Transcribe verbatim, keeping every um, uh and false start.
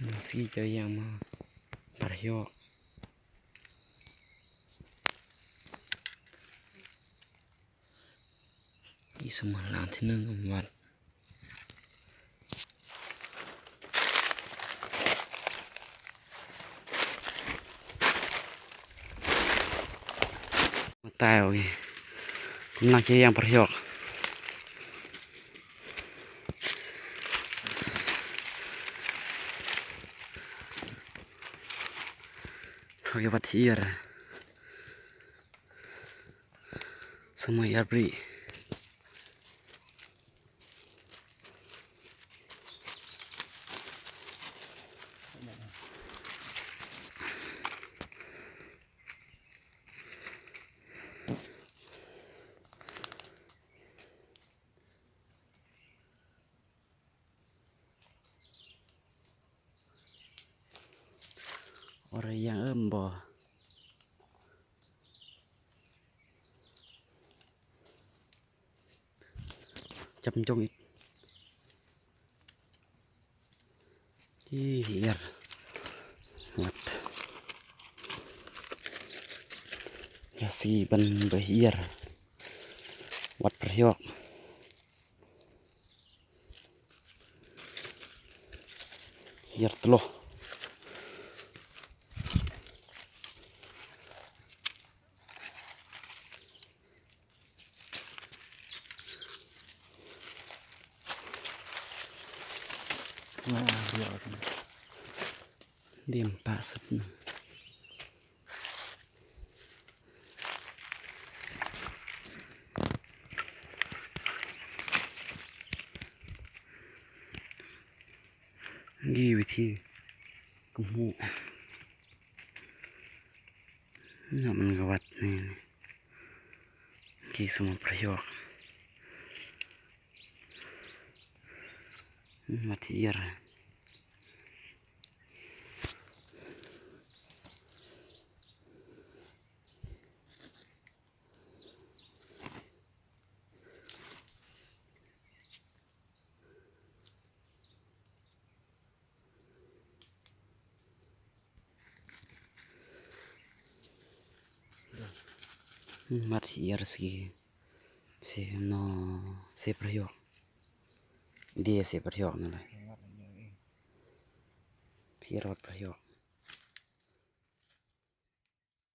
Sigi ja yang ma parhiok. Isa ma lang tineng amat. Matai, oke. Nang ci yang parhiok. Oke, wat hiar. Semua hiar bri. Ora yang embo. Jam jong it. Ih, hiar. Wat. Ya si ban ba hiar. Wat parhiok. Hiar telo. Nah, hiar. Di empat set. Gi witi kemu. Na man gawat ni. Gi semua parhiok. Mati ir. Mati ir si, si no, si parhiok. Dia si parhiok na lai. Pirot parhiok.